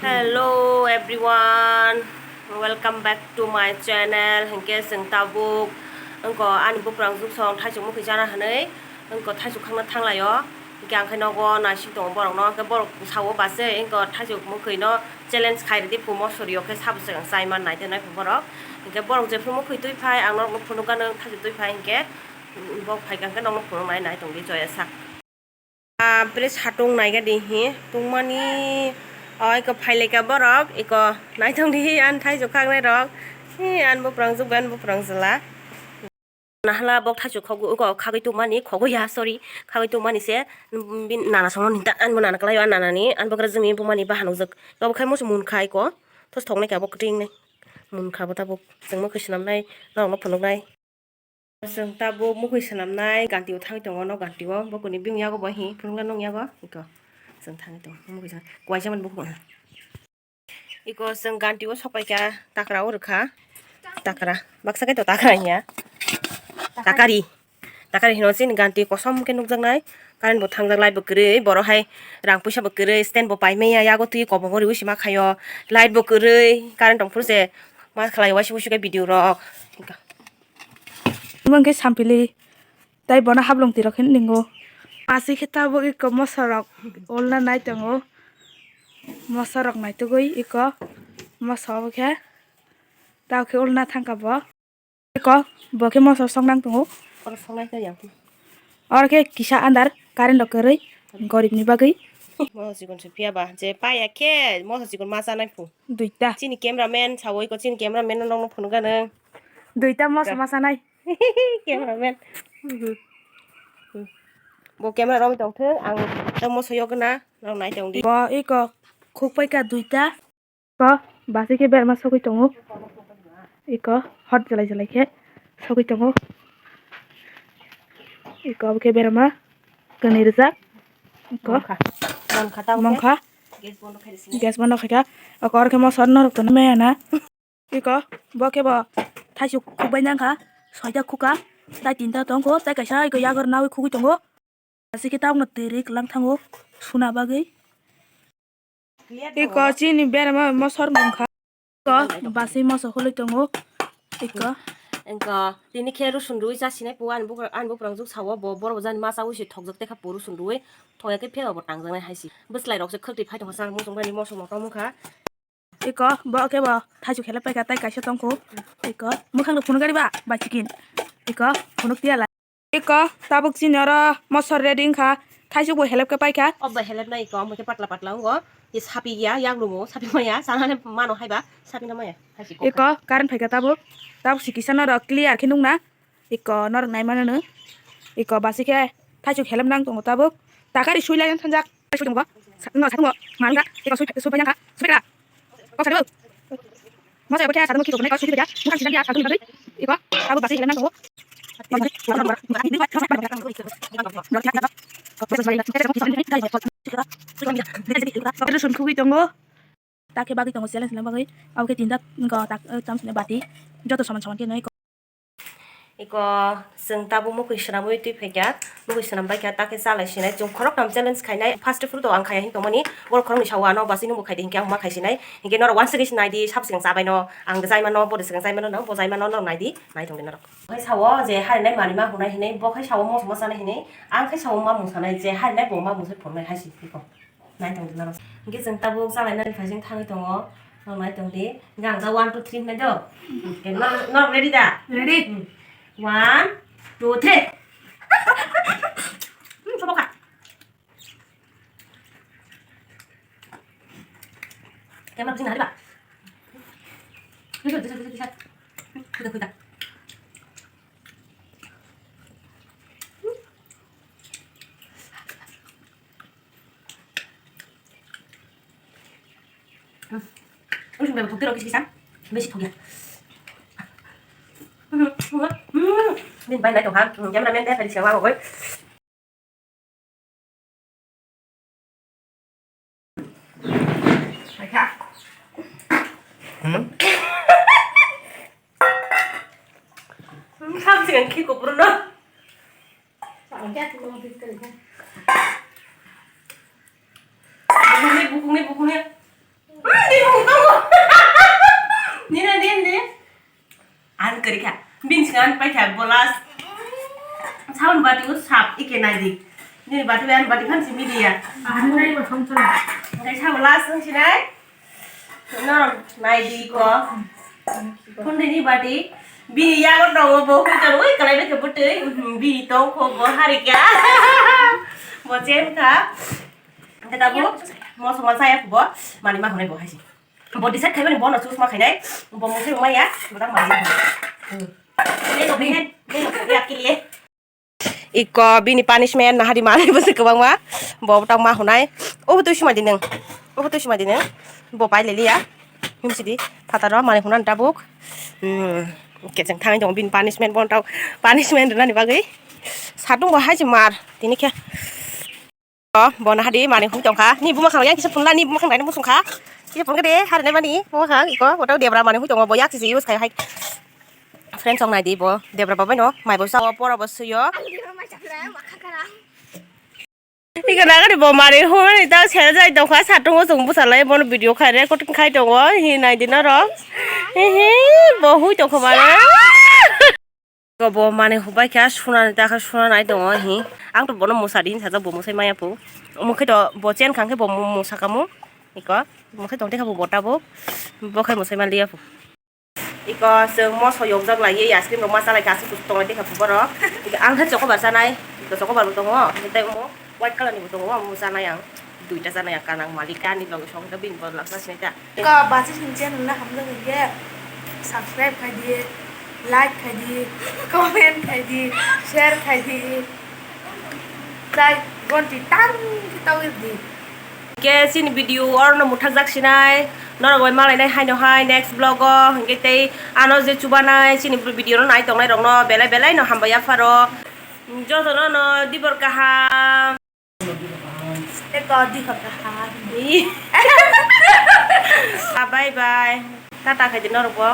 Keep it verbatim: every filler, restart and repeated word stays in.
Hello everyone, welcome back to my channel. Hinkhe chwng tabuk wngkha ani buprang juksong thaisuk mukhui chana hinwi wngkha thaisuk khangna thanglaio. Hinkhe ang khe nogo naising tongo borokno, hinkhe borok sao bachai wngkha thaisuk mukhuino challenge khairidi phumo sorio khe sabo chwng chaiman naitwi naiphu borok. Hinkhe borok jephru mukhwi twi phai ang norokno phunukgano thaisuk twi phai hinkhe bok phaikha hinkhe nokno phunuknai naitongdi joya sak. Bapre satung naigadi hi tungmani oi ko phaileka borok iko naitongdi hi an thaisuk khangnai rok hi an buprang jukbai an buprang jwla. Nahala bok thaisuk khogwi iko khagwi tungmani khogwi ya sorry khagwi tungmani se bini nana songmani ta an bo nana kwlaio an nanani an bokra jwngni bumani bahan ujak obo khai musu munkha iko thos thoknai khe abo kwtwingnai munkha bo tabuk chwngma khe swnamnai norokno phunuknai. Chwng tabuk mukhui swnamnai ganti o thangwi tongo nok ganti o bokoni bini yago bo hi phunuknai nung yago iko chwng thangwi tongo mukhui swnam kuaisa mani bukhuk. Iko chwng ganti o sokpaikha takra o rwkha takra baksa khe to takra hinya takari takari hino chini ganti kosom khe nukjaknai current bo thangjak light bo kwrwi borok hai rang puisa bo kwrwi stand bo paimaya yago twi kobongo riwi sima khaio light bo kwrwi current tongphuru se ma khlai waisa wuisu khe video rok. Omo hwnkhe sampili tei bono hablong twi rok hinwi ningo. Aswk khe tabuk eko moso rok ulna nai tongo. Moso rok naitugwi eko moso obo khe tabuk khe ulna thangkha bo. Eko bo khe moso sok nang tongo. Oro soknai khe yang. Oro khe kisa andar current rok kwrwi gorib ni bagwi. Moso chikon se phiya ba je paya khe moso chikon ma chanai phu. Duita. Chini camera man sawi ko chini camera man no nokno phunukgano. Duita moso ma chanai. Cameraman. Bo camera romwi tongthwng, ang tamo soyokna rok nai tongdi. Bo iko khukpaikha duita. Ko basi khe berma sogwi tongo. Iko hot jalai jalai khe sogwi tongo. Iko abokhe berma kwnwi rijak. Iko mongkha. Mongkha tamo khe mongkha. Gas bondo khaidi sini. Gas bondo khaikha. Oko orkhe moso norok tonwi maya na. Iko, bo khe bo thaisuk khukbai nangkha, soita khukha, tai tinta tongkho, tai kaisa iko yagar nawi khugwi tongo. Aswk khe tabukno twi rwk lang thango suna bagwi. Iko chini berama mosor mungkha. Iko basi moso hului tongo. Iko. Iko tini khe rusun rwi chasinai po ani bukrang, ani bukrang juk sao bo borok jani ma chawi se thokjak tekha po rusun rwi. Thokya khe phiyaba bo tangjaknai hai se. Bwslai rok se khwtwi phai tongkha chang muchung bai ni moso motom wngkha. Iko, bo khe bo thaisuk helep paikha, tai kaisa tongkho. Iko, mwkhang rok phunuk gari ba, bai chikin. Iko, phunuk tiya lai. Iko, tabuk chini oro mosor ready wngkha. Thaisuk bo helep khe paikha. Ob bai helep nai iko, omo khe patla patla wngo. Ye sapi ya, yak lumo, sapi maya, sanane mano haiba, sapi na maya. Thaisuk iko, current phaikha tabuk. Tabuk si kisa norok clear khe nukna. Iko norok nai mano no. Iko basi khe thaisuk helem nang tongo tabuk. Takari sui lai thanjak. Sui tongo. Sa-, no, satungo. Mangga. Iko sui, sui phai nangkha. Sui phai kha. Kok sari bo. Masa iko khe satungo kiko ko sui phai kha. Mukha sijak ya satungo bagwi. Iko tabuk basi helem nang tongo. Sun khugwi tongo. Takhe bagwi tongo challenge ni bagwi. Abo khe tinta iko tak, eh, tam sini bati. Joto soman soman khe no iko. Iko chwng tabuk mukhui swnamwi twi phaikha, mukhui swnam baikha, takhe chalai sinai chwng khoroknam challenge khainai, first phuru to ang khaiya hin tongmani, borok khoroknwi sao ano basi nwngbo khaidi hinkhe ang ma khaisinai, hinkhe norok uansugwi se naidi, sabo swkang chabaino, ang chaimano, bo swkang chaimano, nang bo chaimano, norok naidi, nai tongdi norok. Bo khai sao je harinai manwi ma hwnai hinwi, bo khai sao moso ma chanai hinwi, ang khai sao ma mung sanai je harinai bo ma mung se phunuknai hai se iko. Nai tongdi norok. Hinkhe chwng tabuk chalainani phaising thangwi tongo. Norok nai tongdi. Hinkhe ang ta one, two, three hwnai do. Hinkhe norok, norok ready da? Ready. Hmm. One, two, three. Hmm, sobo kha. Camera bising nari ba? Khuida, khuida, khuida, khuida. Khuida, khuida. Usung bai thok tiro kis kisa. Besi thok ya. Din bai nai tong ha. Camera man dai phai siya wa goi. Hmm? Samsung ki ko purno. Bukungni, bukungni, bukungni. Paikha bolas. Sabon bati o sap ike naidi. Nini bati bai ani bati khan simi diya. Ang nai ma thong thong. Ngai sabo last wng sinai. Norok naidi ko. Phundini bati. Bini yago tongo bo huitor ui kalai bekhe bwtwi. Bini tong kho bo harikya. Bo chen kha. Hwnkhe tabuk moso ma chaya kho bo. Mani ma hwnwi bo haisi. Bo decide khaimani bono choose ma khainai. Bo mungsa maya. Bo tak mani. Lego bihen. Lego yakiliye. Iko bini punishment nahari manwi bwswk kwbangma. Bo tongma hwnai. Obo twi swmai di nwng. Obo twi swmai di nwng. Bo pai leliya. Himsidi phataro manwi hwnani tabuk. Hmm. Kecheng thangwi tongo bini punishment bono tabuk. Punishment rwnani bagwi. Satung bo hai se mar. Tini khe. Bo nahadi manwi hui tongkha. Ni buma khang yang kisa phunla ni buma khang dai musung kha. Kisa phun kade hari nai mani. Buma khang iko. Bo tau debra manwi hui tongo. Bo yak sisi use khai hai. Friends, ong nai di bo, debra babai no, mai bo sao, pora bo suyo. Ika nagari bo mari hwnwi ta sel jai tongkha, satungo chwng bwsalai bono video khai recording khai tongo, hi nai di norok. Hi hi, bo hui tongkha mane. Iko bo mani hubai kha, sunani ta kha, sunani ai tongo hi. Ang to bono mwsa di hinwi sajak, bo mwsai maya phu. Omo khe to bo chen khang khe bo mwsa kamo. Iko, omo khe tong te kha bo bo tabuk. Bo khai mwsai man liya phu. Iko chwng moso yokjak lai ye ice cream rok ma cha lai kha, aswk tonglai tei kha borok. Iko ang khe chocobar chanai, iko chocobar bo tongo, tei omo white colour ni bo tongo, omo chanai ang, duita chanai ang, kanang malik ani loge song khe bini bwlak cha sinai ta. Iko bachis ni channel no hamjak hwnkhe subscribe khai di, like khai di, comment khai di, share khai di, tei gonti tang khe tawir di. Hingke chini video oro no muthakjak sinai, norok bai malainai haino hai next vlog o, hingke tei ano je chubanai chini video no nai tongnai rok no belai belai no hambai yapharo, joto no no dibor kaham. Eko dibor kaham. Bye bye, tata khaidi norok bo.